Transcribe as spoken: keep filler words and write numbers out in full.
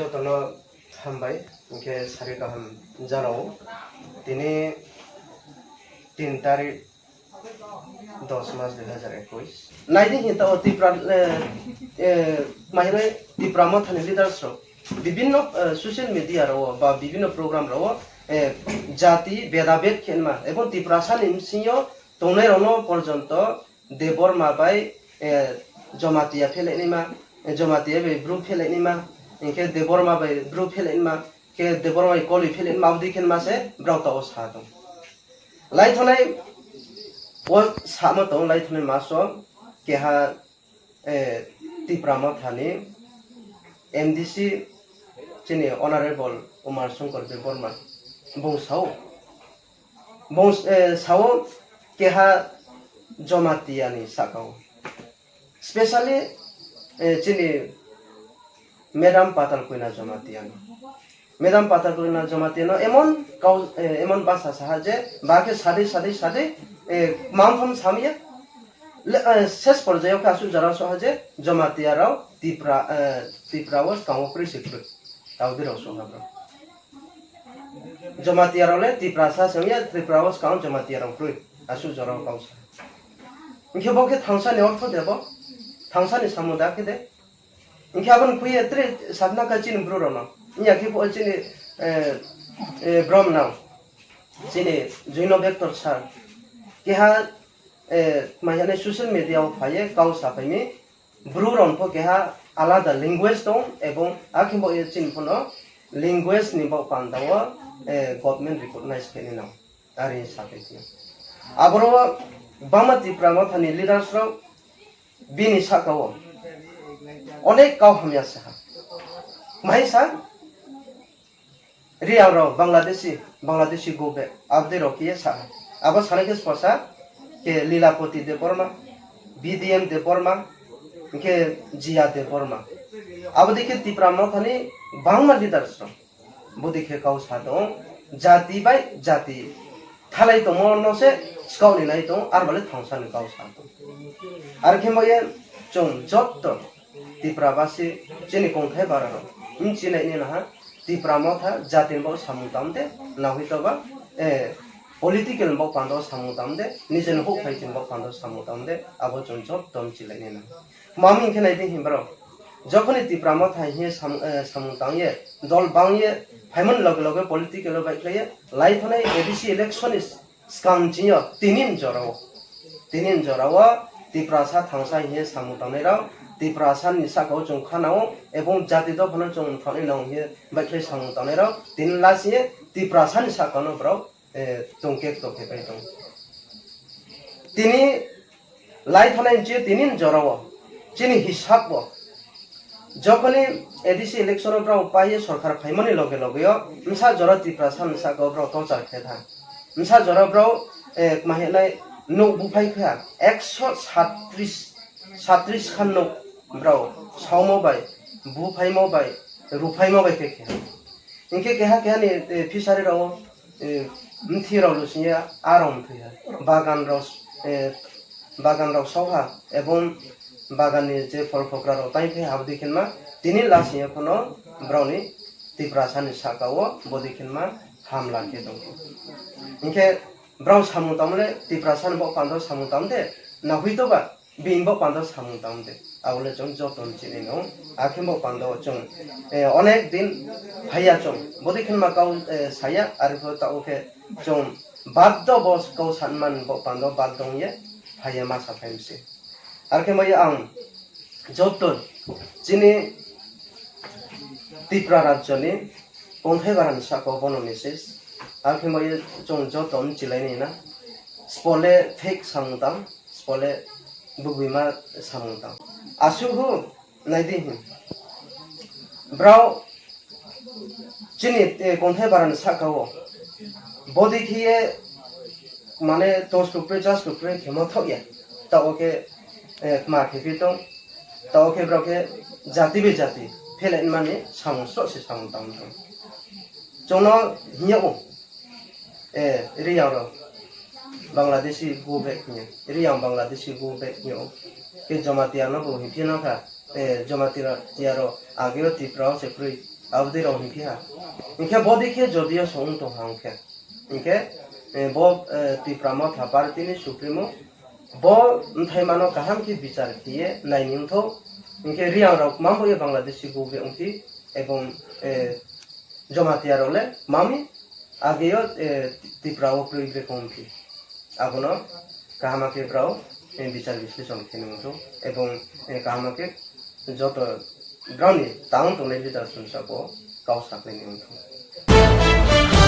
Joto no hambai, hing khe sari kaham janao. Tini tin tarik, dos mas dui hazar ekush. Nai di hing tao Tipra, eh, eh, kmai rai Tipra Motha ni leaders rao bibhinno, eh, social media rao wo ba bibhinno program rao wo, eh, jati bhedabhed khe nma, ebong Tiprasa ni bsing yo tongnai rao no porjonto Debbarma bai, eh, Jamatia phelai naima, eh, Jamatia bai Bru phelai naima, hing khe Debbarma bai Bru phelai naima, khe Debbarma bai Koli phelai naima, abo dei khe nma se brao tao wo sa tong. Laithonai wo samo tong, laithonai maso keha, eh, Tipra Motha ni M D C chini Honorable Umar Shankar Debbarma bung sao, bung, eh, sao keha Jamatia ni sahka wo. Specially, eh, chini Madam Patal Koina Jamatia no. Madam Patal Koina Jamatia no emon kau, eh, emon basa sa ha je, ba khe sadei, sadei, sadei, eh, mangtham sam ye, le, eh, ses porjai yo khe asuh jora so ha je, Jamatia rao Tipra, eh, Tipra wo skang wo kroi se kroi. Tao di rao so ha brao. Jamatia rao le Tiprasa se ong ya, Tripura wo skang Jamatia rao kroi. Asuh jora wo kau sa. Hing khe bo khe thangsa ni ortho de bo? Thangsa ni samung da khe de? Hing khe abo ni khui ye tre sakna kha chini Bru rao no. Hing ya khe bo chini, eh, eh, Brom nang. Chini Joino Bektor sir. Keha, eh, kmai ya nai social media wo phai ye kau saphai mi. Bru rao pho keha alada language tong, ebong akhe bo ye chini pho no language ni baoh panda wo, eh, government recognize khe ni nang. Are sa khe ti. Aboro wo bangma Tipra Motha ni leaders rao bini sahka wo onek kau hamya sa ha. Mai sa, Reang rao Bangladeshi, Bangladeshi go back, abo dei rao khe ye sa ha. Abo sanai khe spasa khe Lilapoti Debbarma, B D M Debbarma, hing khe Jia Debbarma. Abo dei khe Tipra Motha ni bangma leaders rao. Bo dei khe kau sa tong, jati bai jati thalai tongmo no se skaoh ni nai tong, arba le thangsa ni kau sa tong. Are khe bo ye chung joto Tipra basi chini kongthai bara rao bchi nai ni na ha, Tipra Motha jati ni baoh samung tang de, na hoi to ba, eh, political ni baoh panda wo samung tang de, nije ni houhphai chini baoh panda wo samung tang de, abo chung joto bchi lai ni na. Kma mi hing khe nai di himba rao. Jokhoni Tipra Motha hing ye sam-, eh, samung tang ye, dol bang ye, phaimo ni loge loge political wo baihkhlai ye, laithonai A D C election ni skang ching yo, tini ni jora wo. Tini ni jora wo, Tiprasa thangsa hing ye samung tangnai rao, Tiprasa ni sahka wo chung kha nang ou, ebong jati dopha no chung mthaoh nai nang hing ye baihkhlai samung tangnai rao, tini last ye, Tiprasa ni sahka no brao, eh, tong kekto khe pai tong. Tini laithonai hing ye tini ni jora wo, chini hisab wo, jokhoni A D C election wo brao pai ye sorkar phaimo ni loge loge yo, bsa jora Tiprasa ni sahka wo brao torture khe tha. Bsa jora brao, eh, kma hing nai, nouh buphai khe ha, ekso satris, satris khan nouh brao saomo bai, buphaimo bai, ruphaimo bai khe khe ha. Hing khe keha keha ni, eh, fishery rao, eh, mthi rao lusing ye, a rao mthoi ha. Bagan rao, eh, bagan rao sao ha, ebong bagan ni je phol phokra rao tai khe ha, abo dei khe ma, tini lasing ye pho no brao ni Tiprasa ni sahka wo bo dei khe ma hamla khe tong. Hing khe brao samung tangmo le Tiprasa ni baoh panda wo samung tang de, na hoi to ba, bini baoh panda wo samung tang de. Abo le chung joto bchi nai nang ou. Akhe baoh panda wo chung, eh, onek din phai ya chung. Bo dei khe ma kau, eh, sa ya, are pho taoh wo khe chung baddo bo kau sanma ni baoh panda wo baddo ong ye phai ye ma saphai mi se. Are khe ma ye ang joto chini Tripura rajyo ni kongthai bara ni sahka wo bo no message. Are khe ma ye chung joto bchi lai nai na. Sbo le fake samung tang, sbo le bubuima samung tang. Asuh hu, nai di hing. Brao chini, eh, kongthai bara ni sahka wo bodei khe ye, mane, tong skrupre, ja skrupre khe ma thaoh ya. Taoh wo khe, eh, kma khe phi tong, taoh wo khe brao khe jati bai jati phelai mani samung sroh se samung tang tong. Chung no hing yag ou, eh, Reang rao Bangladeshi go back hing ye, Reang Bangladeshi go back hing yag ou. Khe Jamatia no bo hing phi no kha, eh, Jamatia rao age wo Tripura wo se kroi, Abo dei rao hing khe ha. Hing khe bo dei khe jodi yo song tong ha hing khe, hing khe, eh, bo, eh, Tipra Motha Party ni supremo, bo mthaima no kaham khe bichar khe ye nai ni ongthou. Hing khe Reang rao kmam bo ye Bangladeshi bo be ongphi, ebong, eh, Jamatia rao le mami age yo, eh, Tipra wo kroi bre kong phi. Abo no kaham khe brao, eh, bichar bisleshon khe nung thou. Ebong, eh, kaham khe joto brao ni tang tongnai leader sumsa bo kau saklai ni ongthou.